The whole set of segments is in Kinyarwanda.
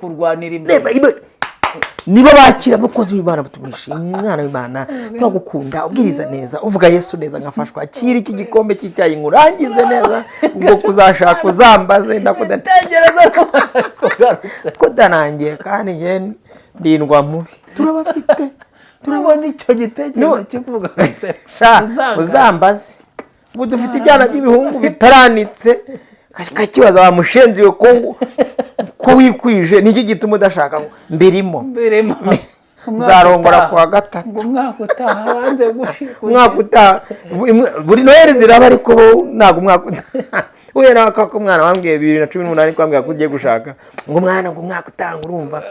Kurwanira imbere. Reba, niba bakira abakozi b'Imana batumwishe, umwana w'Imana turagukunda, ubwiriza neza, uvuga Yesu neza, nkafashwa, akira iki gikombe cy'icyayi nkurangize neza, ubwo kuzashaka uzambaze ndakuda. Tegereza kugarutse. Kudanangiye kandi njye ndindwa mubi, turabafite. Turabona icyo gitekerezo No. cyo kugarutse. Sha, uzambaze, ubu dufite ibyana by'ibihungu bitaranitse, kakibaza wa mushenzi we, ko wikwije, niki gituma udashaka ngo mbirimo? Mbirimo. Nzarongora kuwa gatatu. Ngo umwaka utaha wanze gushika. Umwaka utaha, buri Noheli ziraba, ariko bo ntabwo umwaka utaha. Uhuye nawe ko umwana wambwiye 2018 ko wambwira ko ugiye gushaka, ngo umwana, ngo umwaka utaha, ngo urumva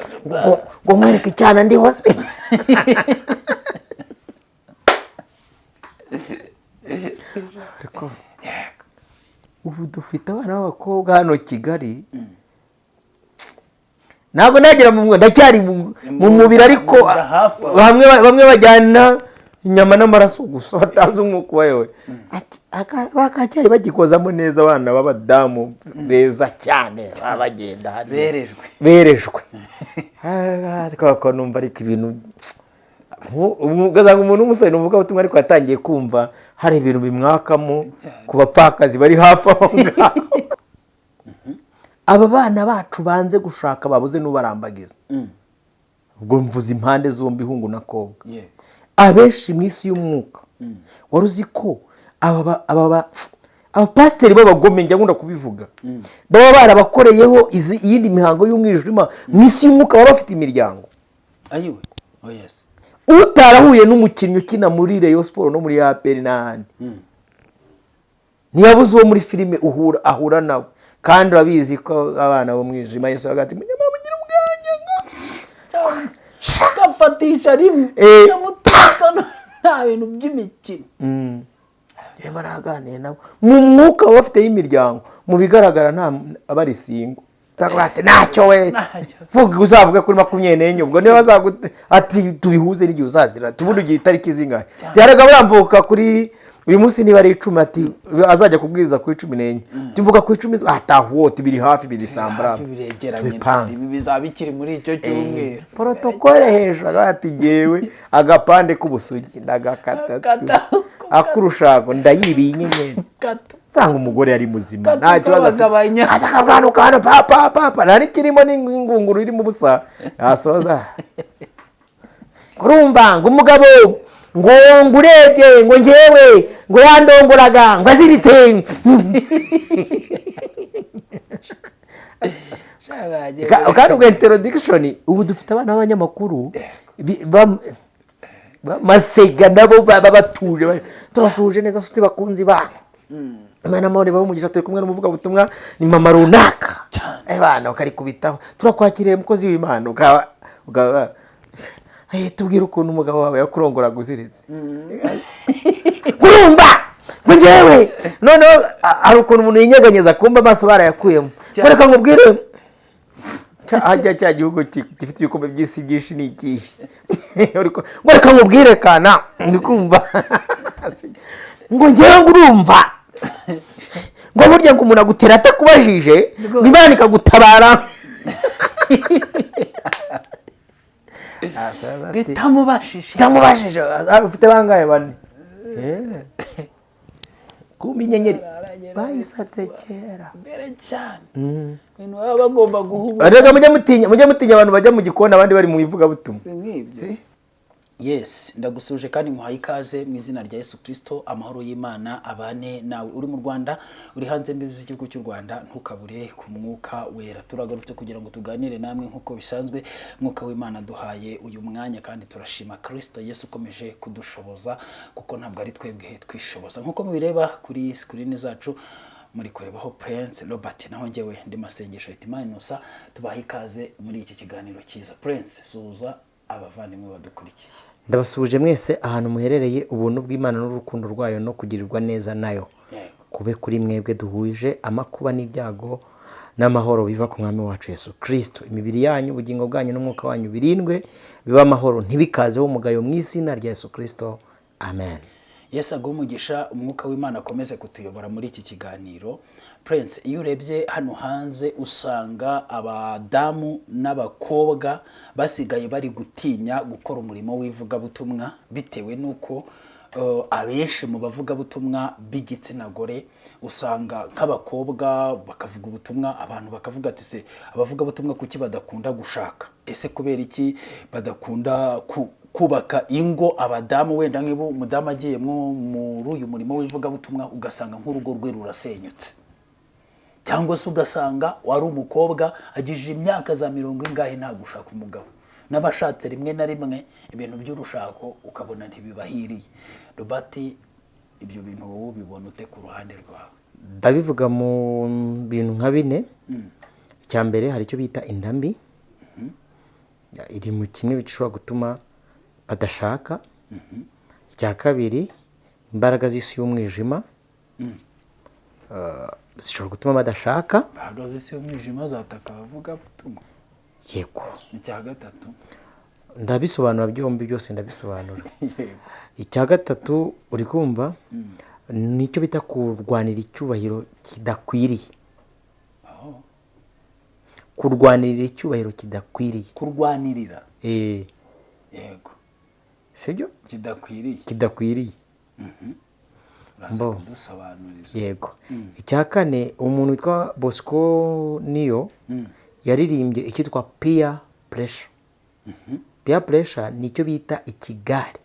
ngo nkwereke icyana ndiho se. Ariko ubu dufite abana b'abakobwa hano Kigali, ntabwo nagera mu, ndacyari mu mubiri, ariko Mu nda hafi aho. Bamwe bajyana inyama n'amaraso gusa, batazi umwuka ubayewe. Ati, bakacyari bagikozamo neza, abana b'abadamu beza cyane baba bagenda hariya. Berejwe. Berejwe. Ariko numva, ariko ibintu ugasanga umuntu w'umusore ni umuvugabutumwa, ariko yatangiye kumva hari ibintu bimwakamo ku bapfakazi bari hafi aho ngaho. Aba bana bacu banze gushaka, babuze n'ubarambagiza, ubwo mvuze impande zombi, hungu na kobwa, abenshi mu isi y'umwuka, wari uzi ko abapasiteri b'abagome, njya nkunda kubivuga, baba barabakoreyeho iyindi mihango y'umwijima mu isi y'umwuka, baba bafite imiryango. Ayiwe, oh yes. Utarahuye n'umukinnyi ukina muri Rayon Sport no muri APR n'ahandi, ntiyabuze uwo muri filime uhura, ahura nawe. Kandi urabizi ko abana b'umwijima, Yesu hagati munyamara mugira ubwenge. Gafatisha rimwe. Nyamututsa, nta bintu by'imikino. Reba, baraganira nabo mu mwuka, baba bafiteyo imiryango, mu bigaragara nta abari single. Utavuga ati ntacyo we. Ntacyo. Vuga, uzavuga kuri 24, ubwo niba bazagute ati tubihuze n'igihe uzazira, tubundi ugiye itariki zingahe, byaraga buramvuka kuri uyu munsi, niba ari 10, ati azajya kubwiriza kuri 14, tuvuga ku 10, atahuwote biri hafi, biri sambara. Hafi, biregeranye. Tubipanga. Ibi bizaba bikiri muri icyo cyumweru. Protocole hejuru, ati ngewe agapande k'ubusugi ndagakata. Kata. Akurushako ndayibiye inyenyeri. Gato. Usanga umugore ari muzima, Gato. nta kibazo afite. Kabagabanya. Ati akabwanuka hano, pa pa pa pa, nta n'ikirimo, n'ingunguru irimo ubusa. Yasoza, kurumva ngo umugabo ngo urebye ngo ngewe ngo yandongoraga ngo aziritse. Kandi ubwo introduction, ubu dufite abana b'abanyamakuru b'amasega, nabo baba batuje, turabasuhuje neza nshuti bakunzi banyu, Imana amahoro ibahe umugisha, turi kumwe n'umuvugabutumwa, ni mama runaka. Cyane. Bana ukarikubitaho, turakwakiriye mukozi w'Imana, ukaba tubwire ukuntu umugabo wawe yakurongoraga uziritse. Urumva ngo njyewe noneho hari ukuntu umuntu yinyeganyeza, kumva amaso barayakuyemo. Cyane. Reka nkubwire, hajya cya gihugu gifite ibikombe by'isi byinshi ni ikihe? Ngo reka nkubwire kana, ndi kumva ngo njyewe ngo urumva ngo burya ngo umuntu agutera atakubajije, ngo Imana ikagutabara. Itamubashije. Itamubajije. Ufite bangahe? Bane. Kumbe inyenyeri bayisatse kera. Mbere cyane, ibintu baba bagomba guha. Reka mujye mutinya abantu bajya mu gikoni, abandi bari mu ivugabutumwa. Si nk'ibyo. Yes, ndagusuje kandi nkuhaye ikaze mu izina rya Yesu Kirisito. Amahoro y'Imana abane nawe, uri mu Rwanda, uri hanze imbibi z'igihugu cy'u Rwanda, ntukabure ku Mwuka Wera. Turagarutse kugira ngo tuganire namwe nk'uko bisanzwe. Mwuka w'Imana duhaye uyu mwanya, kandi turashima Kirisito Yesu ukomeje kudushoboza, kuko ntabwo ari twebwe twishoboza. Nk'uko mubireba kuri screen zacu, muri kurebaho Prince Robert, naho njyewe ndi Masengesho Hitimana Innocent. Tubaha ikaze muri iki kiganiro cyiza. Prince, suhuza abavandimwe badukurikiye. Ndabasuhuje mwese ahantu muherereye. Ubuntu bw'Imana n'urukundo rwayo no kugirirwa neza nayo kube kuri mwebwe duhuje amakuba n'ibyago, n'amahoro biva ku Mwami wacu Yesu Kirisito. Imibiri yanyu, ubugingo bwanyu n'umwuka wanyu birindwe, bibe amahoro, ntibikazeho umugayo, mu izina rya Yesu Kirisito, amen. Yesu aguhe umugisha, umwuka w'Imana akomeze kutuyobora muri iki kiganiro. Prince, iyo urebye hano hanze usanga abadamu n'abakobwa basigaye bari gutinya gukora umurimo w'ivugabutumwa, bitewe n'uko abenshi mu bavugabutumwa b'igitsina gore usanga nk'abakobwa bakavuga ubutumwa, abantu bakavuga ati: "Se abavugabutumwa kuki badakunda gushaka? Ese kubera iki badakunda kubaka ingo?" Abadamu wenda nk'ibo umudamu agiye muri uyu murimo w'ivugabutumwa, ugasanga nk'urugo rwe rurasenyutse, cyangwa se ugasanga wari umukobwa agije imyaka za mirongo ingahe nta gushaka umugabo, n'abashatse rimwe na rimwe ibintu by'urushako ukabona ntibibahiriye. Robert, ibyo bintu wowe ubibona ute ku ruhande rwawe? Ndabivuga mu bintu nka bine. Icya mbere, hari icyo bita inda mbi, iri mu kimwe gishobora gutuma badashaka. Icya kabiri, imbaraga z'isi y'umwijima zishobora gutuma badashaka. Imbaraga z'isi y'umwijima zataka abavugabutumwa? Yego. Icya gatatu? Ndabisobanura byombi, byose ndabisobanura. Yego. Icya gatatu, uri kumva, nicyo bita kurwanira icyubahiro kidakwiriye. Aho. Kurwanirira icyubahiro kidakwiriye. Kurwanirira. Eh. Yego. Sibyo? Kidakwiriye. Kidakwiriye. Uraza Mbo. kudusobanurira. Yego. Icya kane, umuntu witwa Bosco Niyo yaririmbye icyitwa peer pressure. Peer pressure ni icyo bita ikigare.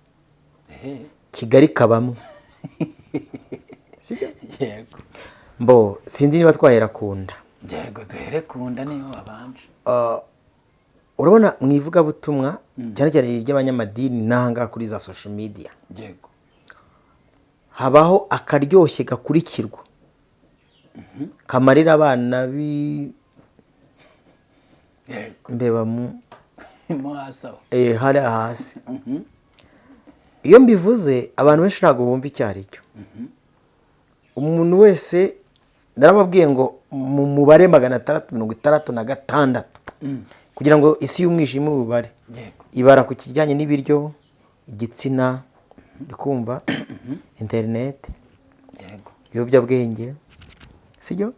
Ehe. Kigali kabamwe. Sibyo? Yego. Mbo sinzi niba twahera ku nda. Yego, duhere ku nda, niyo wabanje. Urabona mu ivugabutumwa, cyane cyane iry'abanyamadini n'ahangaha kuri za social media, habaho akaryoshye gakurikirwa kamarira abana b'imbeba mu Mo hasi aho. Hariya hasi. Iyo mbivuze, abantu benshi ntabwo bumva icyo ari cyo. Umuntu wese narababwiye ngo mu mubare 666 kugira ngo isi y'umwijima ububare, ibara ku kijyanye n'ibiryo, igitsina, uri kumva, interineti, ibiyobyabwenge, sibyo,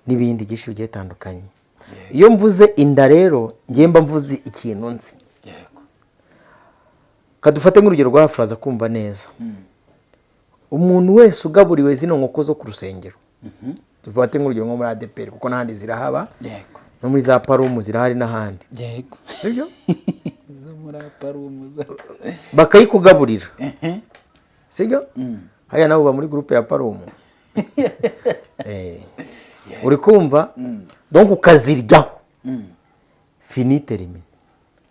n'ibindi byinshi bigiye bitandukanye. Iyo mvuze inda rero, ngiye mba mvuze ikintu nzi. Kadufate nk'urugero rwa furaza kumva neza. Umuntu wese ugaburiwe zino nkoko zo ku rusengero, dufate nk'urugero nko muri ADEPR, kuko n'ahandi zirahaba, no muri za parumu zirahari n'ahandi, sibyo? Zo muri aparumu za Bakayikugaburira, sibyo? Hariya nabo uba muri groupe ya parumu. Uri kumva, donc ukaziryaho fini, terminé.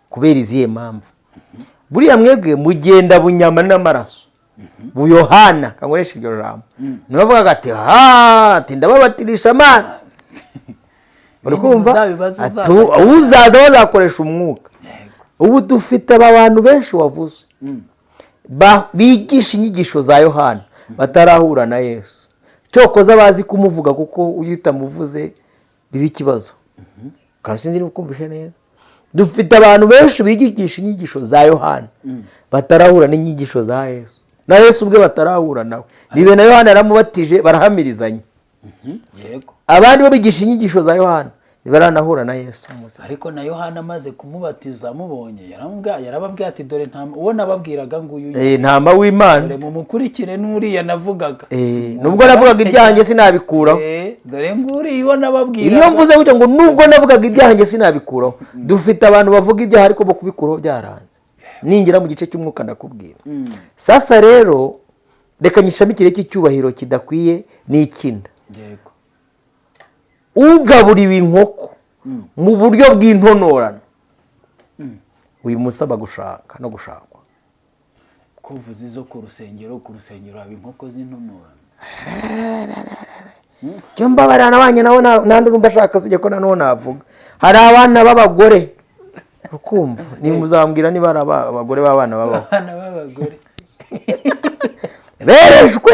Kubera izihe mpamvu? Buriya mwebwe mugenda bunyama n'amaraso buyohana, kankoresha iryo jambo, niwe avuga ati: "Ha, ati ndababatirisha amazi." Uri Ibindi kumva? muzabibaze Ati, uzaza. Uzaza bazakoresha umwuka. Ubu dufite aba bantu benshi wavuze bigisha inyigisho za Yohana batarahura na Yesu, cyokoza bazi kumuvuga, kuko iyo utamuvuze biba ikibazo. Kandi sinzi niba ukumvishe neza, dufite abantu benshi bigisha inyigisho za Yohana batarahura n'inyigisho za Yesu, na Yesu ubwe batarahura nawe. Nibe na Yohana yaramubatije, barahamirizanya. Abandi bo bigisha inyigisho za Yohana ntibaranahura na Yesu muzima. Ariko na Yohana amaze kumubatiza, amubonye, yarababwiye ati: "Dore nta uwo nababwiraga nguyu." Ntama w'Imana. "Dore mumukurikire, n'uriya navugaga." Nubwo navugaga ibyanjye sinabikuraho. Dore nguriya uwo nababwiraga. Iyo mvuze gutya ngo nubwo navugaga ibyanjye sinabikuraho, dufite abantu bavuga ibyaha ariko bo kubikuraho byaranze. Ningera mu gice cy'umwuka ndakubwira. Sasa rero reka nyishamikire cy'icyubahiro kidakwiye n'ikinda. Ugaburiwe inkoko mu buryo bw'intonorano wimusaba gushaka no gushakwa. Kuvuza izo ku rusengero, ku rusengero haba inkoko z'intonorano? Cyo mbabarira, nabanye nawe nandi urumva ashaka sijya ko noneho navuga hari abana b'abagore, ukumva nimuzambwira niba ari abagore b'abana babaho. Abana b'abagore. Berejwe,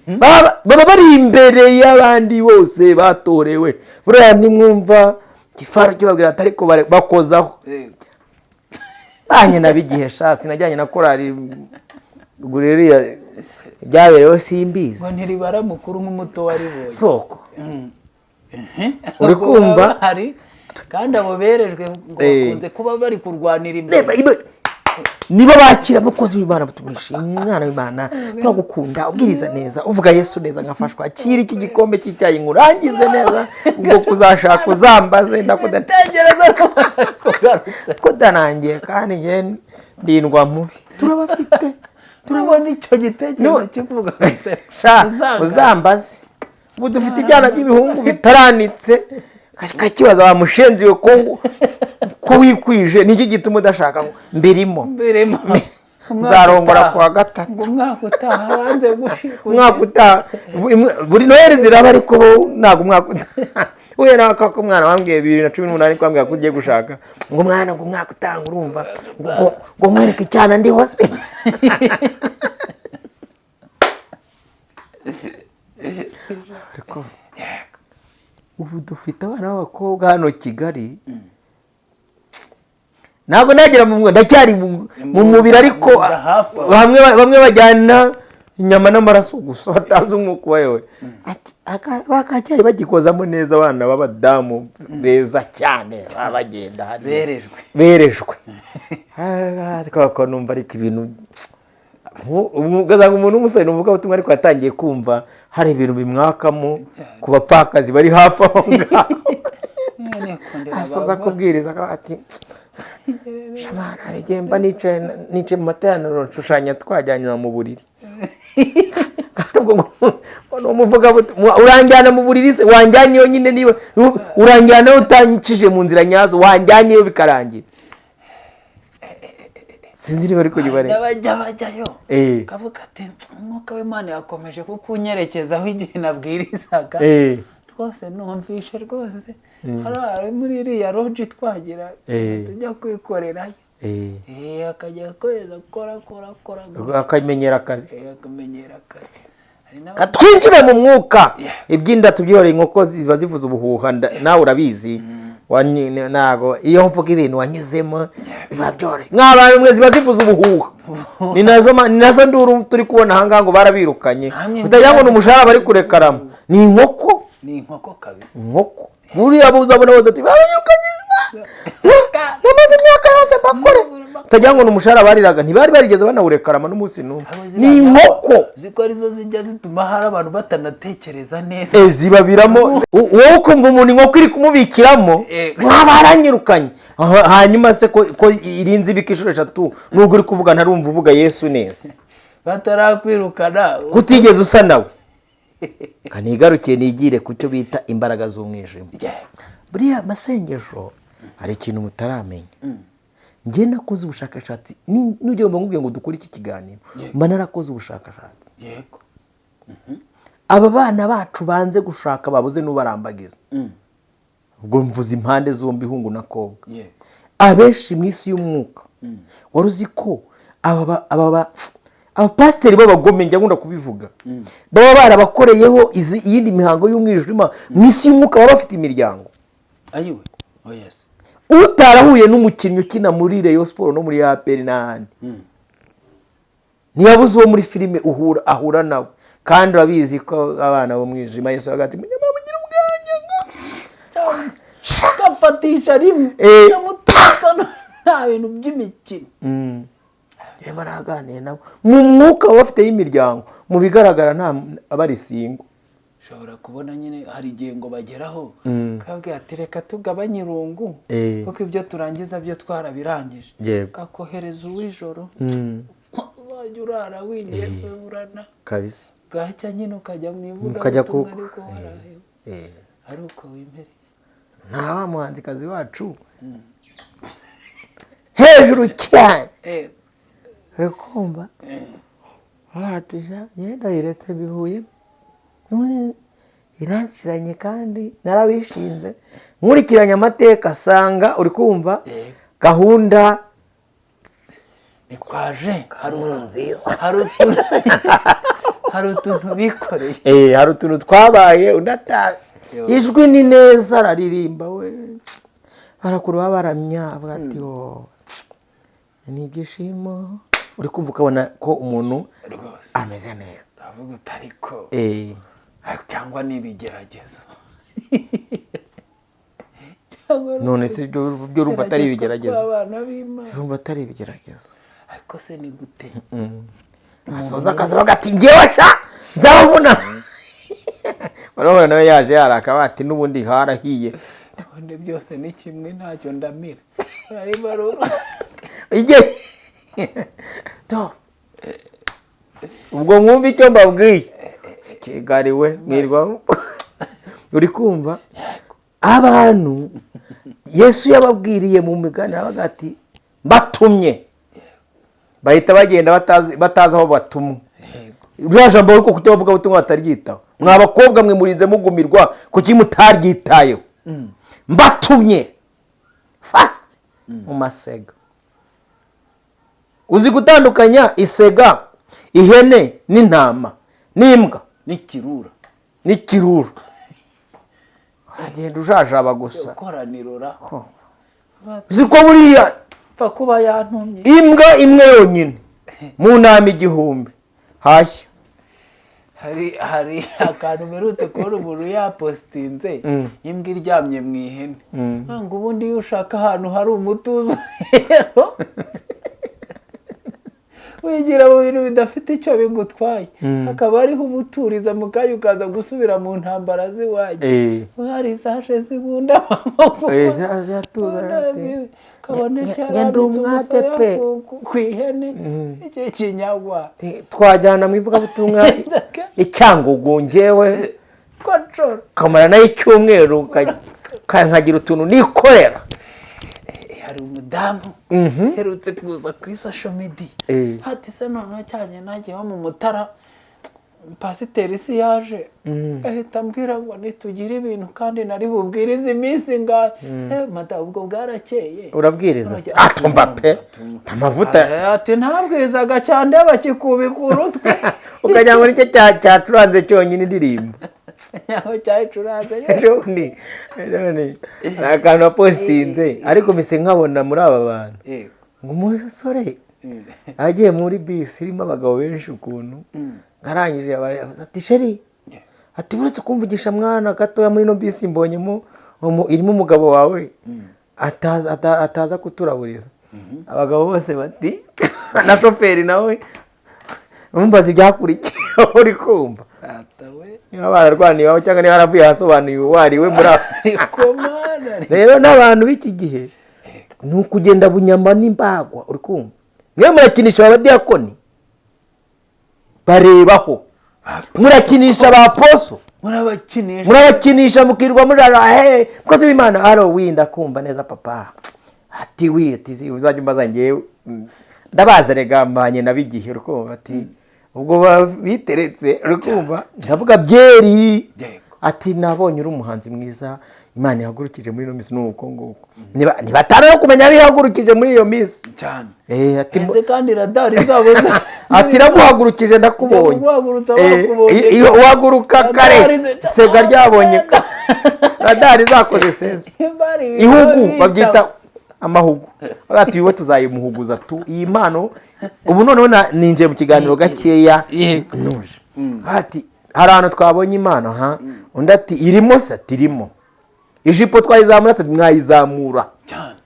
baba bari imbere y'abandi bose batorewe. Buriya ntimwumva gifaru kibabwira ati ariko bakozaho. Nanjye nabigihe sha, sinajyanye na korali. Ubwo rero ibyabereyeho simbizi. Ngo ntiribara mukuru nk'umuto waribonye. Soko. Uri kumva? Hari kandi abo berejwe ngo bakunze kuba bari kurwanira imbere. Nibo bakira abakozi b'Imana, batumwishe umwana w'Imana, turagukunda, ubwiriza neza, uvuga Yesu neza, nkafashwa, akira iki gikombe cy'icyayi nkurangize neza, ubwo kuzashaka uzambaze ndakudategereza kugarutse kudanangiye kandi njye ndindwa mubi. Turabafite, turabona icyo gitekerezo cyo kugarutse. Uzambaze. Ubu dufite ibyana by'ibihungu bitaranitse, kakibaza wa mushenzi we ko wikwije, niki gituma udashaka ngo mbirimo nzarongora kuwa gatatu umwaka utaha banze gushika umwaka utaha buri Noheli ziraba, ariko ntabwo umwaka utaha uye nawe ko umwana wambwiye 2018 ko wambwiye ko ugiye gushaka ngo umwana ngo umwaka utaha urumva ngo nkwereke icyana ndi hose. Ubu dufite abana b'abakobwa hano Kigali, ntabwo nagera mu ndacyari mu mubiri, ariko bamwe bajyana inyama n'amaraso gusa batazi umwuka ubayowe. Bakacyari bagikozamo neza abana b'abadamu beza cyane bagenda berejwe. Numva ariko ibintu ugasanga umuntu w'umusore nuvuga ubutumwa ariko yatangiye kumva hari ibintu bimwakamo ku bapfakazi bari hafi aho ngaho, asoza kubwiriza ati shamana hari igihe mba nicaye mu materaniro nshushanya twajyanye mu buriri. Uranjyana mu buriri se wanjyanyeyo nyine, niba uranjyana utancije mu nzira nyazo wanjyanyeyo bikarangira. Sinzi niba ariko gibare n'abajya bajyayo kavuga ati umwuka w'Imana yakomeje kukunyerekezaho igihe nabwirizaga rwose numvishe rwose hari muri iriya roji twagira tujya kwikorerayo akajya kweza kora akamenyera akazi akamenyera akazi. Twinjire mu mwuka ibyinda tubyihoreye, inkoko ziba zivuza ubuhuha nawe urabizi. Ntago iyo mvuga ibintu wanyuzemo biba byoroshye, mw'abantu mwe ziba zivuza ubuhuha. Ni nazo nduru turi kubona aha ngaha ngo barabirukanye, utagira ngo ni umushahara bari kurekaramo, ni inkoko, ni inkoko kabisa, inkoko buriya buzabona bose ati barabirukanye namaze imyaka yose bakore, utagira ngo ni umushahara bariraga, ntibari barigeze banawurekarama n'umunsi n'umwe, ni inkoko ziko arizo zijya zituma hari abantu batanatekereza neza, zibabiramo. Wowe ukumva umuntu inkoko iri kumubikiramo baranyirukanye, hanyuma se ko irinze ibika inshuro 3 nubwo uri kuvuga ntarumva uvuga Yesu neza, batarakwirukana kutigeze usa nawe. Kanigarukiye nigire ku cyo bita imbaraga z'umwijima. Buriya masengesho hari ikintu mutaramenya. Njye nakoze ubushakashatsi, n'ujye mba nkubwiye ngo dukore iki kiganiro, mba narakoze ubushakashatsi. Yego. Aba bana bacu banze gushaka babuze n'ubarambagiza. Ubwo mvuze impande zombi hungu na kobwa. Abenshi mu isi y'umwuka wari uzi ko aba abapasiteri b'abagome, njya nkunda kubivuga, baba barabakoreyeho iyindi mihango y'umwijima mu isi y'umwuka, baba bafite imiryango. Ayiwe. Oh yes. Utarahuye n'umukinnyi ukina muri Rayon Sport no muri APR n'ahandi, ntiyabuze uwo muri filime ahura nawe, kandi urabizi ko abana bo mwijima Yesu hagati munyamara mugira ubwenge gafatisha rimwe nyamututsa nta bintu by'imikino. Baraganira nabo mu mwuka bafite y'imiryango, mu bigaragara nta abari singo. Ushobora kubona nyine hari igihe ngo bageraho kababwira ati reka tugabanye irungu kuko ibyo turangiza byo twarabirangije, kakohereza uw'ijoro wajya urara winyesurana kabisa, bwacya nyine ukajya mu ivugabutumwa ariko warahewe ari uko wimereye. Nta wa muhanzikazi wacu hejuru cyane uri kumva yenda iretse bihuye none iranshiranye kandi narabishinze nkurikiranye amateka asanga uri kumva gahunda ni kwaje hari utuntu bikoreye, hari utuntu twabaye undataye ijwi ni neza araririmba we barakuru babaramya avuga ati ni ibyishimo Uri kumva ukabona ko umuntu Rwose. ameze neza. Uravuga uti ariko cyangwa ni ibigeragezo. Cyangwa ni None se ibyo urumva atari ukugeragezwa ibigeragezo? kw'abana b'Imana. Urumva atari ibigeragezo? Ariko se ni gute? Asoza akazi avuga ati: "Ngewe sha nzabavuna." Urabona nawe yaje yaraka ati: "N'ubundi harahiye." Ubundi byose ni kimwe, ntacyo ndamira. Arimo Igihe to ubwo mwumva icyo mbabwiye, Kigali we, mwirwa uri kumva abantu Yesu yababwiriye mu migani, aravuga ati: "Mbatumye," bahita bagenda batazi aho batumwe. Ririya jambo ariko kuki abavugabutumwa bataryitaho? Mwa bakobwa mwe, murinze mugumirwa, kuki mutaryitayeho? Mbatumye first mu masega. Uzi gutandukanya isega, ihene n'intama n'imbwa? N'ikirura. N'ikirura, uragenda ujajaba gusa. Koranirora. Uzi ko buriya pfa kuba yantumye. Imbwa imwe yonyine mu ntama 1000 hashya. Hari akantu mperutse kubona umuntu yapositinze, imbwa iryamye mu ihene, ngo ubundi iyo ushaka ahantu hari umutuzo rero wigira mu bintu bidafite icyo bigutwaye, hakaba hariho ubuturiza, mu kanya ukaza gusubira mu ntambara z'iwanyu. Hari zaje zibunda amaboko. Ziratuza. Kabone Njye ndi cyarambitse umwate umusaya pe. ku ihene, iki kinyagwa. Twajyana mu ivugabutumwa i Cyangugu ngewe, kocoro, kamara nayo icyumweru, nkagira utuntu nikorera. Hari umudamu uherutse kuza kuri social media, ati: "Se noneho cyane nagiye mu Mutara, pasiteri si yaje ahita ambwira ngo nitugire ibintu, kandi nari bubwirize iminsi ingahe se madamu?" Ubwo bwarakeye. Urabwiriza? Urajya- Atumva pe, amavuta. Ati: "Ntabwirizaga cyane bakikubika urutwe." Ukagira ngo nicyo cyacuranze cyonyine indirimbo. Aho cyacuranze. Ejo bundi hari akantu wapositinze, ariko mpise nkabona muri aba bantu, ngo umusore agiye muri bisi irimo abagabo benshi ukuntu, arangije ati: "Chéri," ati: "Uretse kumvugisha mwana gatoya, muri ino bisi mbonyemo irimo umugabo wawe, ataza kuturaburiza." Abagabo bose bati, na shoferi nawe umbaza ibyakurikiye, uri kumva? Data we. Niba bararwaniye iwabo cyangwa niba yaravuye ahasobanuye uwo ari we muri abo. Ariko mana. Rero n'abantu b'iki gihe ni ukugenda bunyama n'imbagwa, uri kumva? Mwe murakinisha abadiyakoni barebaho, murakinisha ba poso. Murabakinisha. Murabakinisha, mukirwa murara he mukozi w'Imana aro wi ndakumva neza papa, ati wi ati uzajya umbaza ngewe. Ndabaza rega, mbanye nabigihe, uri kumva? Ati ubwo biteretse, uri kumva, ndavuga byeri. Ati: "Nabonye uri umuhanzi mwiza Imana ihagurukije muri ino minsi." Ni uko nguko nibatara no kumenya abihagurukije muri iyo minsi. Cyane. Ati Ese kandi radari zabo ati: "Iraguhagurukije, ndakubonye." Kuguhagurutsa bakubonye. Iyo uhaguruka kare, Radari sega ryabonye, radari zakoze sense. Bari Ihugu bita- babyita amahugu. Bati: "We tuzayimuhuguza tu iyi mpano." Ubu noneho ninjiye mu kiganiro gakeya. Nuje ati: "Hari ahantu twabonye impano ha." Undi ati: "Irimo se?" Ati: "Irimo." "Ijipo twayizamura?" Ati: "Mwayizamura." Cyane.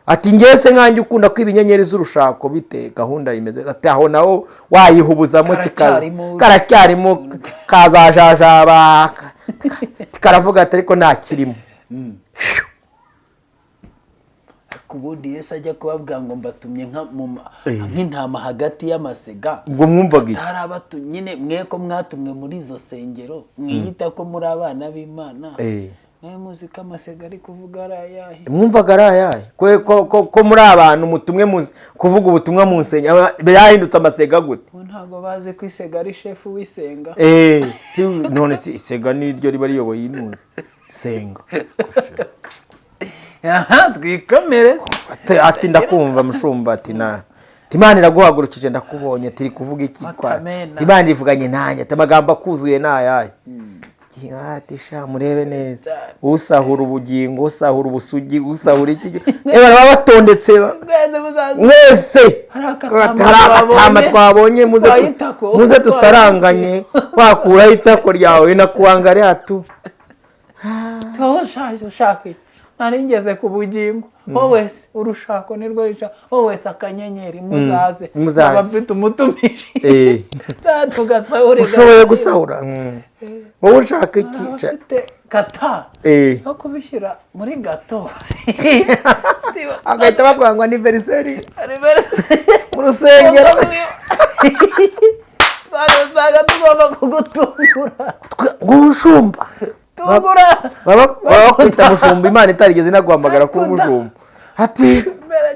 Ati: "Ngewe se nkanjye ukunda kwiba inyenyeri z'urushako, bite gahunda imeze?" Ati: "Aho naho wayihubuzamo kikaza." Karacyarimo. Karacyarimo, kazajajaba karavuga ati: "Ariko ntakirimo." Ariko ubundi Yesu ajya kubabwira ngo mbatumye nk'intama hagati y'amasega, Ubwo mwumvaga iki? atari abatumye nyine mwe ko mwatumwe muri izo sengero mwiyita ko muri abana b'Imana, mwe muzi ko amasega ari kuvuga ari ayahe? Mwumvaga ari ayahe? Ko muri abantu mutumwe kuvuga ubutumwa mu nsengero, byahindutse amasega gute? Ubu ntabwo bazi ko isega ari shefu w'isenga. Si none si isega niryo riba riyoboye inuzi senga. Aha twikomere. Ati: "Ndakumva mushumba." Ati: "Na ati Imana iraguhagurukije, ndakubonye." Turi kuvuga iki kwa Amen. Ati: "Imana ivuganye nanjye." Ati: "Amagambo akuzuye ni ayahe?" iki? Ati sha, murebe neza, usahura ubugingo, usahura ubusugi, usahura iki, baba batondetse Mwese muzaze. Mwese. Hari akatama hari akatama twabonye. Twabonye, muze Twaye itako. muze dusaranganye. Wakuraho itako ryawe nakuwanga atu. Wowe ushaje ushaka iki? Nari ngeze ku bugingo. Wowe se urushako nirwo rica. Wowe se akanyenyeri, muzaze. Muzaze. Naba mfite umutumishi. Tugasahure. Ushoboye gusahura. Wowe ushaka iki? Abafite kata yo kubishyira muri gato. Agahita bavuga ngo anniversaire mu rusengero. Twari usanga tugomba kugutungura. Ngo umushumba. Tungura. Baba bakwita mushumba, Imana itarigeze inaguhamagara kuba umushumba. Ati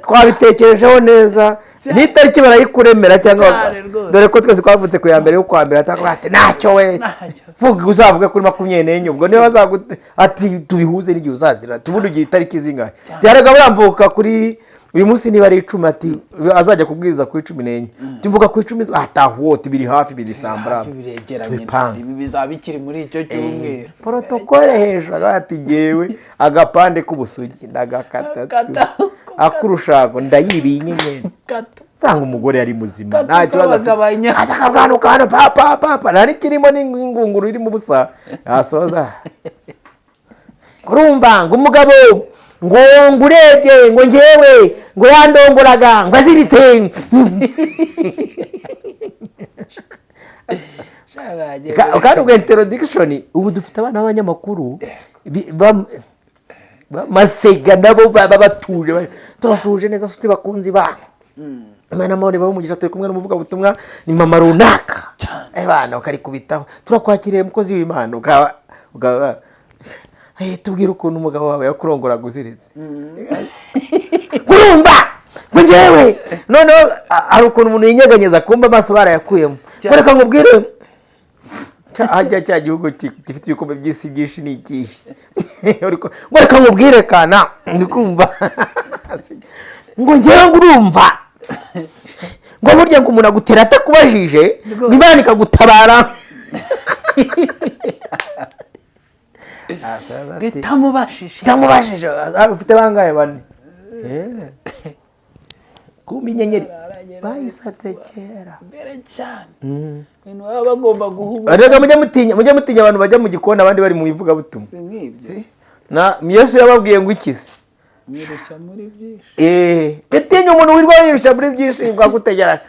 twabitekerejeho neza, n'itariki barayikuremera cyangwa Cyane rwose. Dore ko twese twavutse ku ya mbere y'ukwa mbere, atavuga ati ntacyo we. Ntacyo. Vuga, uzavuge kuri 24, ubwo niba bazagute ati tubihuze n'igihe uzazira, tubundi ugiye itariki zingahe? Byaraga buramvuka kuri uyu munsi, niba ari 10, ati azajya kubwiriza kuri 14, tuvuga ku 10, atahuwote biri hafi, biri sambara. Hafi, biregeranye. Tubipanga. Ibi bizaba bikiri muri icyo cyumweru. Protocole hejuru, ati ngewe agapande k'ubusugi ndagakata. Kata. Akurushako ndayibiye inyenyeri. Gato. Usanga umugore yari muzima. Gato. Nta kibazo afite. Kabagabanya. Ati akabwanuka hano pa pa pa pa, nta n'ikirimo, n'ingunguru irimo ubusa. Yasoza, kurumva ngo umugabo ngo urebye ngo ngewe ngo yandongoraga ngo aziritse. Kandi ubwo introduction, ubu dufite abana b'abanyamakuru b'amasega, nabo baba batuje, tubasuhuje neza nshuti bakunzi banyu, Imana amahoro ibahe umugisha, turi kumwe n'umuvugabutumwa, ni mama runaka. Cyane. Bana ukarikubitaho, turakwakiriye mukozi w'Imana, ukaba tubwire ukuntu umugabo wawe yakurongoraga uziritse. Urumva ngo njyewe noneho hari ukuntu umuntu yinyeganyeza, kumva amaso barayakuyemo. Cyane. Reka nkubwire, hajya cya gihugu gifite ibikombe by'isi byinshi ni ikihe? Ngo reka nkubwire kana, ndi kumva ngo njyewe ngo urumva ngo burya ngo umuntu agutera atakubajije, ngo Imana ikagutabara. Itamubashije. Itamubajije. Ufite bangahe? Bane. Kumbe inyenyeri bayisatse kera. Mbere cyane ibintu baba bagomba guha. Reka mujye mutinya abantu bajya mu gikoni, abandi bari mu ivugabutumwa. Si nk'ibyo. Na Yesu yababwiye ngo iki se? Mwirushya muri byinshi. Utinya umuntu wirwa yirushya muri byinshi, bwagutegera.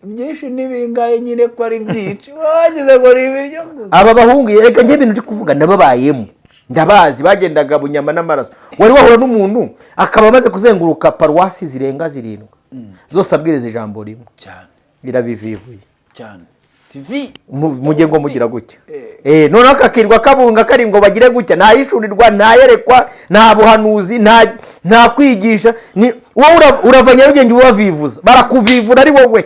Byinshi ni bingahe nyine, ko ari byinshi wagize ngo ni ibiryo gusa? Aba bahungu, reka njye ibintu uri kuvuga ndababayemo, ndabazi, bagendaga bunyama n'amaraso. Wari wahura n'umuntu akaba amaze kuzenguruka paruwasi zirenga zirindwi zose abwiriza ijambo rimwe? Cyane. Birabivivuye. Cyane, TV. Mujye ngo mugira gutya. Noneho akakirwa kabunga kari ngo bagire gutya, nta yishurirwa, nta yerekwa, nta buhanuzi, nta kwigisha. Ni wowe urava Nyarugenge ubavivuza, barakuvivura ari wowe.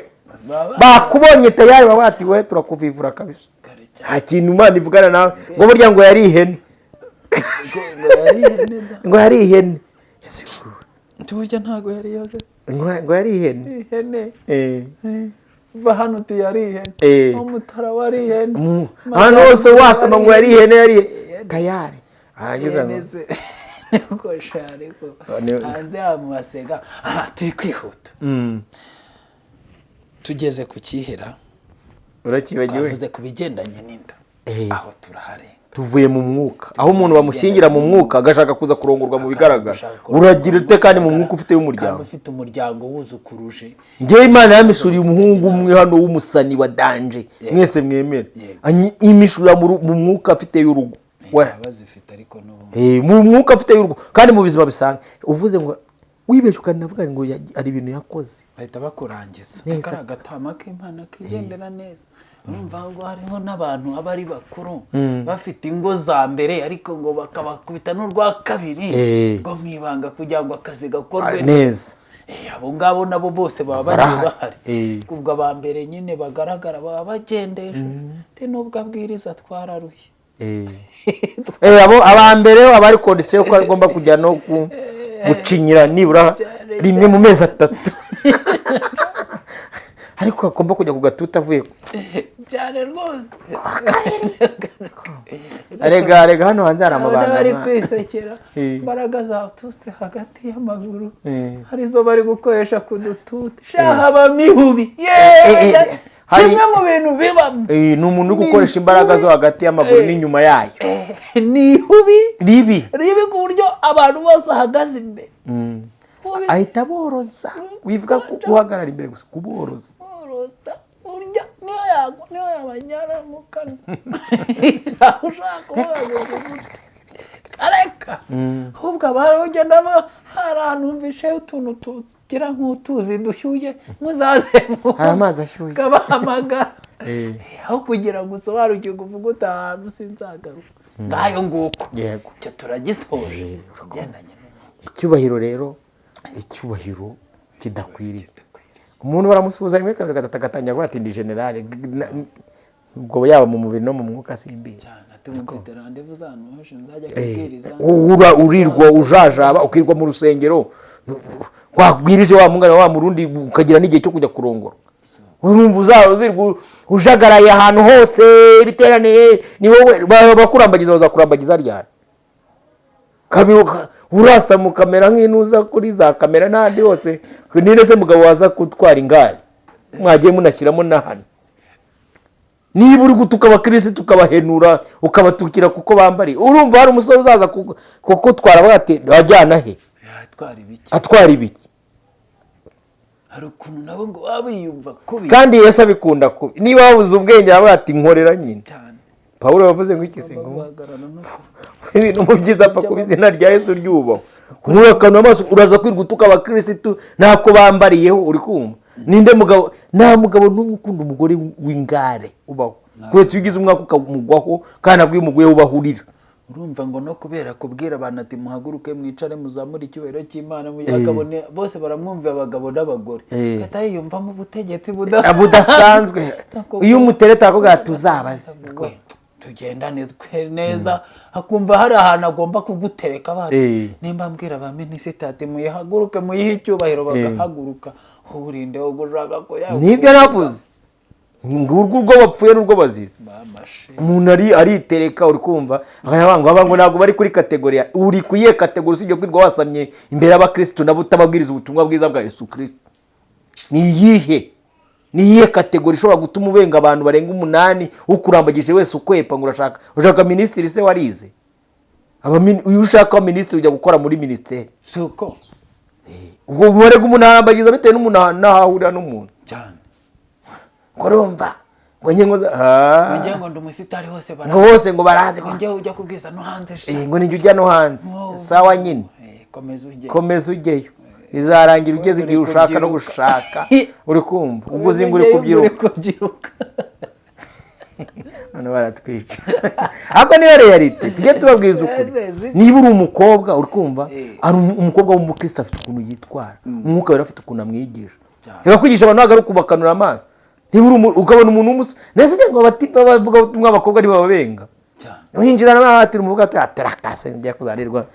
Bakubonye tayari, baba bati we turakuvivura kabisa. Kare cyane. Nta kintu Imana ivugana nawe, ngo burya ngo yari ihene. Ngo yari ihene da. Ngo yari ihene. Burya ntabwo yari yoze. Ngo yari ihene. Ihene. Va hano uti yari ihene. Umutara wari ihene. Ahantu hose wasoma ngo yari ihene, yari tayari arangiza Ihene se niko sha, ariko hanze yamuhasega aha turi kwihuta. Tugeze ku cyihera. Urakibagiwe. Twavuze ku bigendanye n'inda. Aho turaharenga. Tuvuye mu mwuka, aho umuntu bamushyingira mu mwuka agashaka kuza kurongorwa mu bigaragara. Gushaka kurongorwa. Uragira ute kandi mu mwuka ufite Kandi w'umuryango? ufite umuryango wuzukuruje. Ngewe Imana yamishuriye umuhungu umwe hano w'umusani wa danger, mwese mwemera. Imishurira mu mwuka afite y'urugo. Bazifite ariko n'ubundi. Mu mwuka afite y'urugo, kandi mu buzima bisanzwe uvuze ngo wibeshye ukanavuga ngo hari ibintu yakoze, bahita bakurangiza. Neza. Kari agatama k'Imana kigendera neza. Urumva ngo hariho n'abantu aba ari bakuru bafite ingo za mbere, ariko ngo bakabakubita n'urwa kabiri ngo mu ibanga, kugira ngo akazi gakorwe neza. Abo ngabo nabo bose baba bagiye Barahari. bahari. Ubwo aba mbere nyine bagaragara baba bagendesha. Ati nubwo abwiriza twararushye. Abo aba mbere aba ari condition ko agomba kujya no gucinyira nibura Cyane. rimwe mu mezi 3. Ariko agomba kujya ku gatuti avuye Cyane rwose. Rega rega, hano hanze hari Abona amabanga. bari kwisekera. Imbaraga zatutse hagati y'amaguru, hari izo bari gukoresha ku dututi shaha bamihubi. Yeee! Kimwe mu bintu bibamo Ni umuntu uri gukoresha imbaraga zo hagati y'amaguru n'inyuma yayo. Ni ihubi Ribi. ribi, ku buryo abantu bose ahagaze imbere. Hubi. Ahita aboroza. Wivuga ko guhagarara imbere gusa, kuboroza. Boroza burya niyo yagwa, niyo yabanyara mu kanwa, ntawe ushaka kuvuga ngo uvuze ute, areka ahubwo abari ugenda hari ahantu numvishe utuntu tugira nk'utuzi dushyuye, muzaze. Hari amazi ashyushye. Kabahamagara aho kugira ngo usobanukirwe, uvuge uti ahantu sinzagaruka. Ngayo nguko. Icyo turagisoje ugendanye n'umuntu. Icyubahiro rero, icyubahiro kidakwiriye umuntu, baramusuhuza rimwe, kabiri, gatatu, agatangira kuvuga ati: "Ndi generale." Ubwo yaba mu mubiri no mu mwuka simbizi. Cyane, ati mfite rendez-vous z'ahantu henshi nzajya kubwiriza. Urirwa ujajaba, ukirwa mu rusengero, wabwirije wa mungana wa murundi, ukagira n'igihe cyo kujya kurongora. Urumva uzaba uzirwa ujagaraye ahantu hose biteraniye, ni wowe bakurambagiza, bazakurambagiza ryari? Kabiri urasama ukamera nk'intuza kuri za kamera n'ahandi hose. Ninde se mugabo waza gutwara ingare? Mwagiye munashyiramo na hano. Niba uri gutuka abakirisitu, ukabahenura, ukabatukira kuko bambariye, urumva hari umusore uzaza kukutwara avuga ati: "Wajyana he?" Yatwara ibiki? Atwara ibiki? Hari ukuntu nabo ngo baba biyumva kubi. Kandi Yesu abikunda kubi. Niba wabuze ubwenge, aravuga ati: "Nkorera nyine." Cyane. Pawulo yavuze ngo iki se? Ugomba Ngo guhagarara no ibintu mu byiza apfa kuba izina rya Yesu ryubahwa. Nturakanu amaso, uraza kwirirwa utuka abakirisitu ntako bambariyeho. Uri kumva ninde mugabo? Nta mugabo n'umwe ukunda umugore w'ingare ubaho, keretse iyo ugize umwaka ukamugwaho, kandi nabwo iyo umuguyeho ubahurira. Urumva ngo no kubera kubwira abantu ati: "Muhaguruke, mwicare, muzamure icyubahiro cy'Imana," akabone bose baramwumvira, abagabo n'abagore, agahita yiyumvamo ubutegetsi budasanzwe. Iyo umutereta akubwira ati: "Uzabaze." We, tugendane twe neza, akumva hari ahantu agomba kugutereka bati nimba mbwira ba minisitiri ati: "Muyihaguruke, muyihe icyubahiro," bagahaguruka, urinde wo gushaka ko Nibyo navuze, ngurwo urwo bapfuye n'urwo bazize. Bamashe. Umuntu ari aritereka, uri kumva ngo aba ngo ntabwo bari kuri catégorie uri ku iyihe catégorie, usibye kwirirwa wasamye imbere y'abakirisitu nabo utababwiriza ubutumwa bwiza bwa Yesu Kirisito? Ni iyihe, ni iyihe catégorie ishobora gutuma ubenga abantu barenga umunani, ukurambagije wese ukwepa ngo urashaka minisitiri? Se warize? Iyo ushaka minisitiri ujya gukora muri minisiteri. Si uko? Ubwo umubare w'umuntu arambagiza bitewe n'umuntu n'aho ahurira n'umuntu. Cyane. Ngo urumva ngo njye ngo Ngo ngo ndi umusitari hose ngo bose ngo baranze. Ngo njyewe ujya kubwiza no hanze sha. Ngo nijya ujya no hanze. Sawa nyine. Komeza ujye. Komeza ujyeyo, bizarangira ugeze Uri igihe ushaka no kubyiruka. gushaka. Uri kumva ubwo uzi ngo uri Ujyeyo, kubyiruka. uri kubyiruka. Hano baratwica, ariko niyo réalité, tujye tubabwiza ukuri. Niba uri umukobwa, uri kumva, ari umukobwa w'umukristo, afite ukuntu yitwara, umwuka wera afite ukuntu amwigisha. Reka kwigisha abantu ntabwo ari ukubakanura amaso. Niba uri ukabona umuntu w'umusore ndetse ngo bavuga ubutumwa, abakobwa ntibababenga. Cyane. Winjira nahatira umuvuga ati: "Aterakase njya kuzanirwa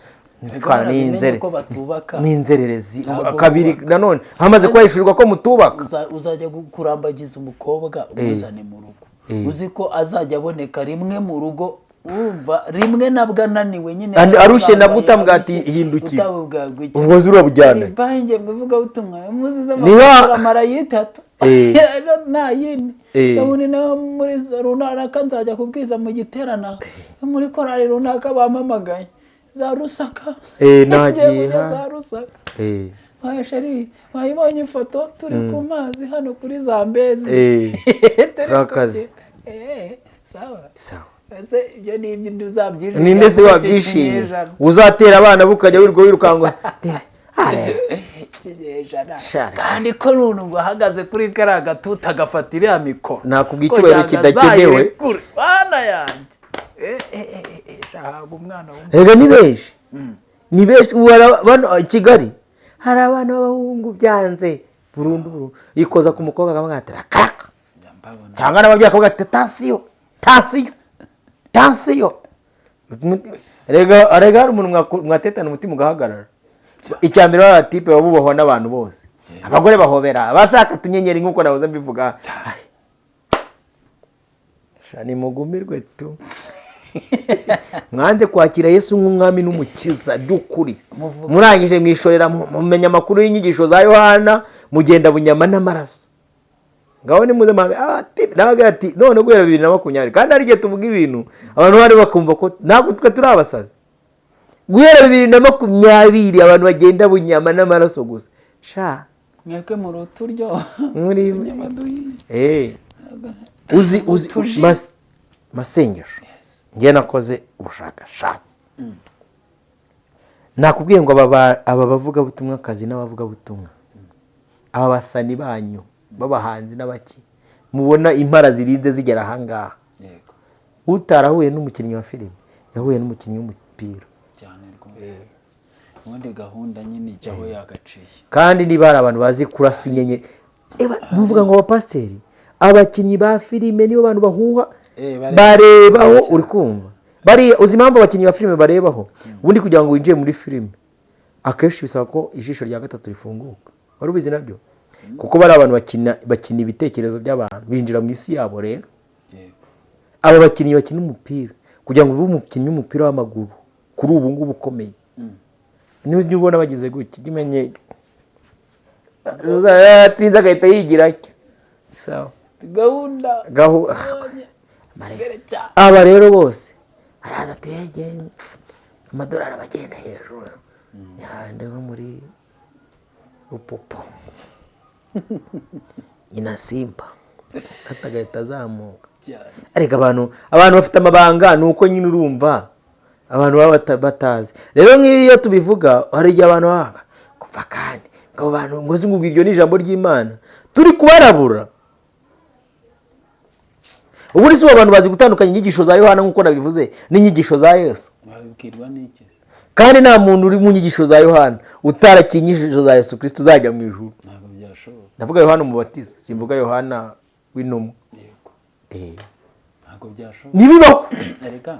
Reka ntwara baramenye n'inzere ko batubaka. n'inzererezi." Ntabwo Kabiri bubaka. nanone hamaze kubahishurirwa ko mutubaka. Uzajya kurambagiza umukobwa umuzane mu rugo, uzi ko azajya aboneka rimwe mu rugo, wumva rimwe nabwo ananiwe nyine. Arushye nabwo utamubwira ati: Arushye, "Hindukira." utamubwira ngo iki. Ubwo urabujyana. Banjye mu ivugabutumwa muzize Niba- amara yitatu, ejo nta yindi. Ubundi nawe muri za runaka nzajya kubwiza mu giterane muri korali runaka bampamagaye za Rusaka. Nagiye, Ngiye kujya ha. za Rusaka. Waye chérie, wayibonye ifoto turi ku mazi hano kuri Zambezi? Turi Turakaze. Sawa. Sawa. Ese ibyo ni ibyo uzabyishimira Ninde se muri iki wabyishimira? kinyejana? Uzatera abana be, ukajya wirirwa wirukanka. Ikinyejana. Shara. Kandi ko nunu ngo ahagaze kuri kariya gatuta agafata iriya mikoro, Nakubwiye ko icyubahiro yanga kidakenewe. azayirekure. Bana yanjye, shahabwa umwana w'umuntu. Rega ni benshi, ni benshi. Ubu hari bano i Kigali, hari abana b'abahungu byanze burundu burundu, yikoza ku mukobwa akamubwira ati: "Rakaka." Njya mbabona. Cyangwa n'ababyeyi bakavuga ati: "Tansiyo, tansiyo, tansiyo." Rega rega, hari umuntu mwatetana umutima ugahagarara. Icya mbere, bariya type baba bubahwa n'abantu bose. Abagore bahobera, abashaka utunyenyeri nk'uko nahoze mbivuga. Sha nimugumirwe tu, mwanze kwakira Yesu nk'umwami n'umukiza by'ukuri. Muvuga. Murangije mwishorera mumenya amakuru y'inyigisho za Yohana, mugenda bunyama n'amaraso. Ngaho nimuze nawe ati none guhera 2020, kandi hari igihe tuvuga ibintu abantu bari bakumva ko ntabwo twe turi abasazi. Guhera 2020 abantu bagenda bunyama n'amaraso gusa sha. Mwebwe muri uturyo Muri utunyama duhiye. Uzi Utuji. Masengesho, njye nakoze ubushakashatsi, nakubwiye ngo aba bavugabutumwakazi n'abavugabutumwa, aba basani banyu b'abahanzi n'abaki mubona impara zirinze zigera ahangaha, utarahuye n'umukinnyi wa filime yahuye n'umukinnyi w'umupira. Cyane rwose, ubundi gahunda nyine ijyaho yagaciye. Kandi niba hari abantu bazi kurasa inyenyeri, eba, ntuvuga ngo abapasiteri, abakinnyi ba filime nibo bantu bahuha. Bareba. Barebaho, uri kumva? Bariya, uzi impamvu abakinnyi ba filime barebaho? Ubundi kugira ngo winjire muri filime akenshi bisaba ko ijisho rya gatatu rifunguka. Wari ubizi nabyo? Kuko bari abantu bakina ibitekerezo by'abantu, binjira mu isi yabo rero. Aba bakinnyi bakina umupira, kugira ngo ube umukinnyi w'umupira w'amaguru kuri ubu ngubu ukomeye, niba ubona bagize gutya, ujye umenye yatsinze agahita yigira atya. Sawa. Gahunda. Mbere cyane. Aba rero bose araza ati "Ege, amadolari aba agenda hejuru yandi nko muri Rupopo nyina Simba", ati agahita azamuka. Cyane. Ariko abantu bafite amabanga, ni uko nyine urumva abantu baba batazi. Rero nk'iyo tubivuga, hari igihe abantu banga kuva, kandi ngo abo bantu ngo ngo iryo ni ijambo ry'Imana turi kubarabura. Ubundi si abantu bazi gutandukanya inyigisho za Yohana nk'uko nabivuze n'inyigisho za Yesu? Babibwirwa n'iki? Kandi nta muntu uri mu nyigisho za Yohana utarakiye inyigisho za Yesu Kirisito uzajya mu ijuru. Ntabwo byashoboka. Ndavuga Yohana Umubatiza, simvuga Yohana w'intumwa. Yego, ntabwo byashoboka. Ntibibaho. Erega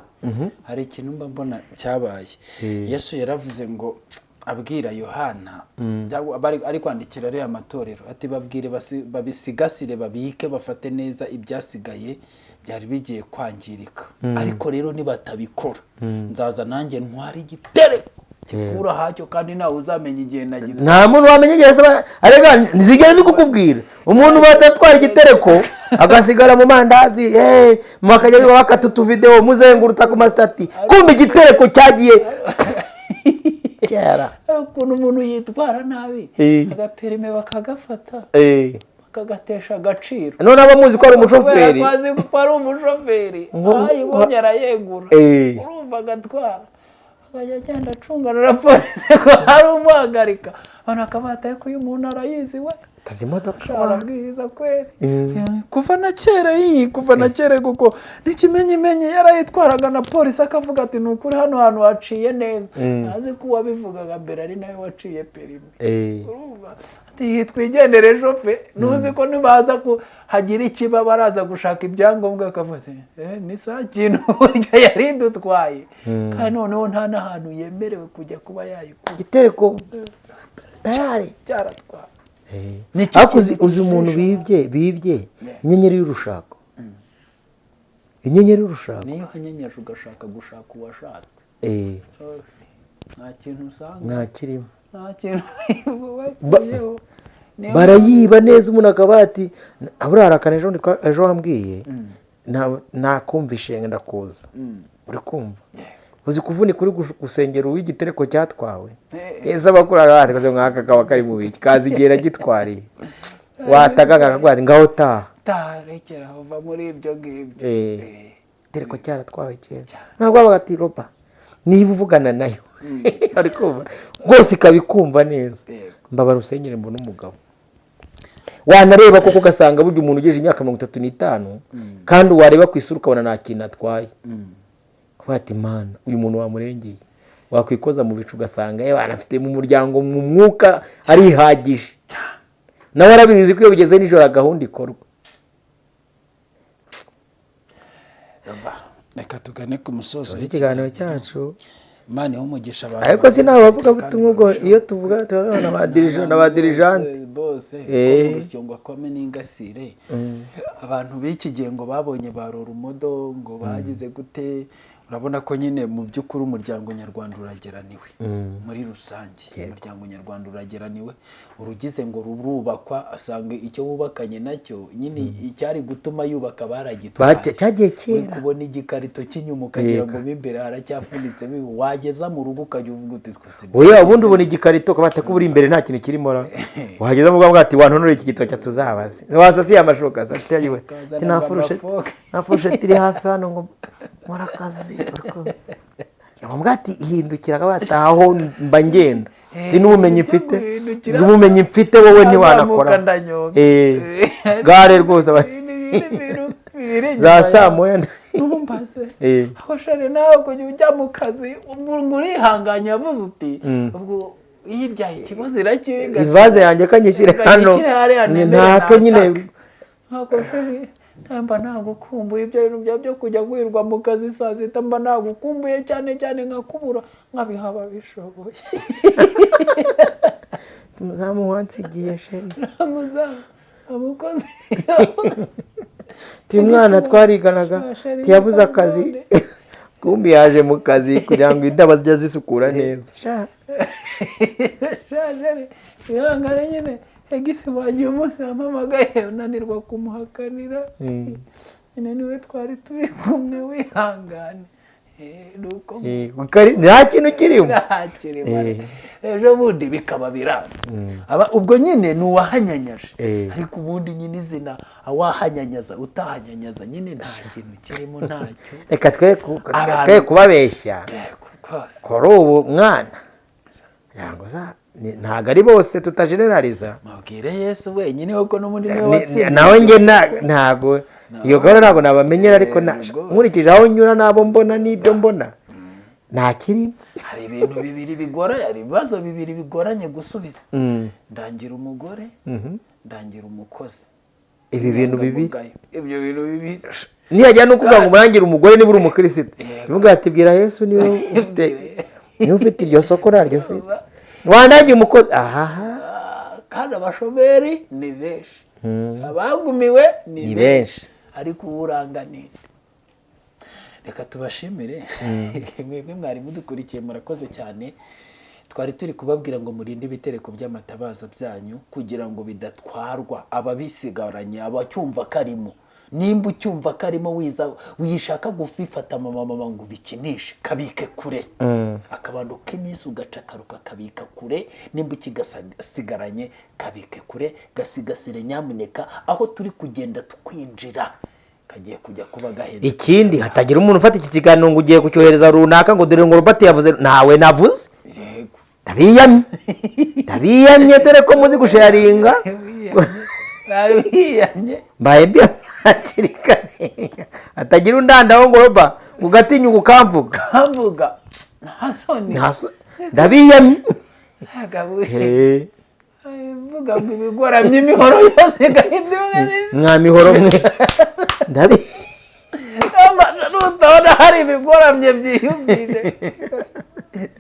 hari ikintu mba mbona cyabaye. Yesu yaravuze ngo abwira Yohana cyangwa ari kwandikira ariya matorero, ati babwire babisigasire, babike, bafate neza ibyasigaye byari bigiye kwangirika, ariko rero nibatabikora nzaza nanjye ntware igitereko gikura hacyo, kandi ntawe uzamenya igihe nagitwaye. Nta muntu wamenya igihe arega nzigera ndi kukubwira umuntu batatwara igitereko agasigara mu mandazi, bakajya biba bakata utuvidewo muzengurutsa ku masitati, kumva igitereko cyagiye kera. Ukuntu umuntu yitwara nabi, agaperime bakagafata, bakagatesha agaciro. None aba muzi ko ari umushoferi. Kubera ko azi ko ari umushoferi, ayibonye arayegura. Urumva agatwara, akajya agenda acungana na polisi ko hari umuhagarika, abantu bakaba ko uyu muntu arayizi we. Tazi imodoka. Arabwiriza kweri. Kuva na kera iyi, kuva na kera, kuko n'ikimenyimenyi yarayitwaraga na polisi akavuga ati ni ukuri hano hantu haciye neza, azi ko uwabivugaga mbere ari nawe waciye perime. Urumva ati twigendere shofe, ntuzi ko nibaza ko hagira ikiba baraza gushaka ibyangombwa, akavuga ati ni saa kintu burya yari idutwaye, kandi noneho nta n'ahantu yemerewe kujya kuba yayikura. Igitereko tayari. Cyaratwaye. Nicyo Ariko uzi kintu uzi umuntu bibye inyenyeri y'urushako, inyenyeri y'urushako. Niyo uhanyenyeje ugashaka gushaka uwashatswe, nta kintu usanga. Nta kirimo. Nta kintu wakuyeho. Niyo Barayiba neza, umuntu akaba ati aburarakana ejo bundi ejo wambwiye nakumvishe ndakuza, uri kumva? Uzi kuvunika uri gusengera uw'igitereko cyatwawe? Ese abakura batikoze nk'aka kaba kari mu biki kazigera gitwariye wataka kakagwa ngaho taha. Tarekera uva muri ibyo ngibyo. Igitereko cyaratwawe kera, ntabwo babaga ati roba niba uvugana nayo, ari kumva rwose ikabikumva neza. Mbabara usengere mbona umugabo wanareba koko, ugasanga burya umuntu ugejeje imyaka 35, kandi wareba ku isura ukabona nta kintu atwaye, kuvuga ati mana uyu muntu wamurengeye, wakwikoza mu bicu ugasanga yewe anafite mu muryango mu mwuka arihagije, nawe arabizi ko iyo bigeze nijoro gahunda ikorwa. Roba, reka tugane ku musozo ikiganiro cyacu. Imana ihe umugisha abantu. Ariko si nawe bavuga kandi butumwa ubwo barushaho. Iyo tuvuga turabona ba dirija na ba dirigeante. Bose Eh. ko mu rusyo ngo akome n'ingasire. Abantu b'iki gihe ngo babonye ba rumodo, ngo bagize gute. Urabona ko nyine mu by'ukuri umuryango nyarwanda urageraniwe muri rusange. Umuryango nyarwanda urageraniwe. Urugize ngo rurubakwa, asanga icyo wubakanye nacyo nyine icyari gutuma yubaka baragitwaye. Cyagiye Uri kera. kubona igikarito cy'inyuma ukagira ngo mo imbere haracyafunitse, wageza mu rugo ukajya uvuga uti twese. Oya, ubundi ubona igikarito ukabata ko uri imbere nta kintu kirimo ra. Wageze mu bwanwa ati: "Wantonore iki gitoki tuzabaze." Wasasiye amashuka satiyiwe. Ukazana Nta furusheti, amafoke. nta furusheti iri hafi hano ngo nkore akazi. Ngombwa ati hindukira, akabata aho mba ngenda. Ati n'ubumenyi Ibyo mfite, guhindukira. N'ubumenyi mfite wowe ntiwanakora. Azamuka ndanyonga. Gare rwose za saa moya. Ntumbaze. Eh. Aho shari nawe kujya ujya mu kazi ubwo ngo urihanganye, yavuze uti ubwo iyo ibyaye ikibazo irakinga. Ivaze yanjye kanyishyire hano. Kanyishyire hariya nemere. Ntake nyine. Natake. Ntabwo sheri mba nagukumbuye, ibyo bintu bya byo kujya guhirwa mu kazi saa sita, mba nagukumbuye cyane cyane, nkakubura nkabiha ababishoboye. Umuzamu wansigiye sheri. Umuzamu amukozi. Uyu mwana twariganaga ntiyabuze akazi, kumbi yaje mu kazi kugira ngo indabo zijye zisukura neza. Sha, sheri ihangane nyine, ex wagiye umunsi yampamagaye unanirwa kumuhakanira nyine, niwe twari turi kumwe, wihangane. Nuko Nta kintu kirimo. Ntakirimo. Ejo bundi bikaba biranze. Ubwo nyine ni uwahanyanyaje. Ariko ubundi nyine izina awahanyanyaza utahanyanyaza nyine nta kintu kirimo, ntacyo. Reka twe twe kubabeshya. Yego rwose. Kuri ubu mwana yango ntabwo ari bose, tutajeneraliza. Mabwire Yesu wenyine kuko n'ubundi niwe watsindiye Nawe njye byose. Ntabwo iyo gahunda ntabwo nabamenyera, ariko Rwose. nkurikije aho nyura n'abo mbona n'ibyo mbona nta kirimo. Hari ibintu bibiri bigoranye, hari ibibazo bibiri bigoranye gusubiza: ndangira umugore, ndangira umukozi. Ibi bintu bibiri. Inyangamugayo. Ibyo bintu bibiri. Niyajya no kuvuga ngo murangire umugore niba uri umukirisitu, Yego. tuvuga ati: "Bwira Yesu, niwe ufite, niwe ufite iryo soko, naryo ufite." Wandangiye umukozi ahaha. Ah, kandi abashomeri ni benshi, abagumiwe ni Ni benshi. benshi. Ariko uburanga ni reka tubashimire mwebwe mwari mudukurikiye, murakoze cyane. Twari turi kubabwira ngo murinde ibitereko by'amatabaza byanyu kugira ngo bidatwarwa ababisigaranye, abacyumva karimo. Nimba ucyumva karimo, wiza wishaka gufifata mama mama ngo ubikinishe, kabike kure. Akabando k'iminsi ugacakaruka kabika kure. Nimba ukigasigaranye, kabike kure, gasigasire nyamuneka. Aho turi kugenda tukwinjira kagiye kujya kuba gahenze. Ikindi, hatagira umuntu ufata iki kiganiro ngo ugiye kucyohereza runaka, ngo dore ngo Robert yavuze. Ntawe navuze. Yego. Ndabiyamye, ndabiyamye, dore ko muzi gusharinga. Wiyamye. Mbaye mbiyamye hakiri kare, hatagira undandaho ngo roba ngo ugatinyuka ukamvuga. Kavuga nta soni. Ndabiyamye. Agabuye. Vuga ngo ibigoramye imihoro yose gahita. Mwa mihoro mwe, ndabi Nutabona hari ibigoramye byiyumvire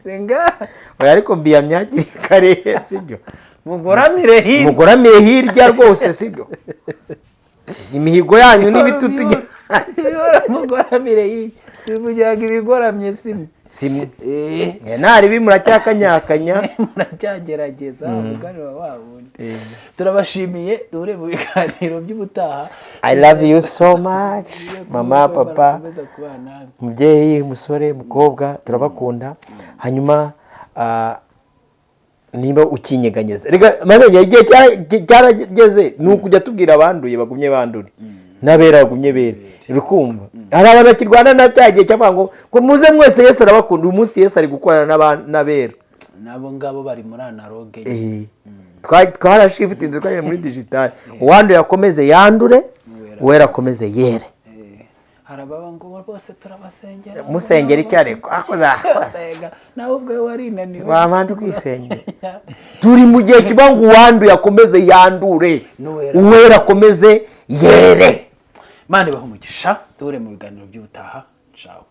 singa. Oya, ariko mbiyamye hakiri kare, sibyo? Mugoramire hirya. Mugoramire hirya rwose, sibyo? Imihigo yanyu n'ibitutsi. Mugoramire hirya, bivugira ngo ibigoramye simwe. Simwe ntaribi, muracyakanyakanya. Muracyagerageza umuganura wa wundi. Turabashimiye, duhure mu biganiro by'ubutaha. I love you so much, mama, papa. Barakomeza kubana namwe. Umubyeyi, umusore, umukobwa, turabakunda. Hanyuma niba ukinyeganyeza, reka maze igihe cyarageze ni ukujya tubwira abanduye bagumye bandure, n'abera bagumye bere. Uri kumva hari abantu bakirwana na cya gihe cyavuga ngo muze mwese, Yesu arabakunda. Uyu munsi Yesu ari gukorana n'abera. N'abo ngabo bari muri analogue. Twarashifutinze, twagiye muri digital. Uwanduye akomeze yandure, uwera akomeze yere. Hari ababa ngo bose turabasengera. Musengera icyo ariko akoze. Senga, nawe ubwawe warinaniwe. Wabanje ukisengera. Turi mu gihe kiba ngo uwanduye akomeze yandure, N'uwera. uwera akomeze yere. Imana ibahe umugisha, duhure mu biganiro by'ubutaha. Ciao.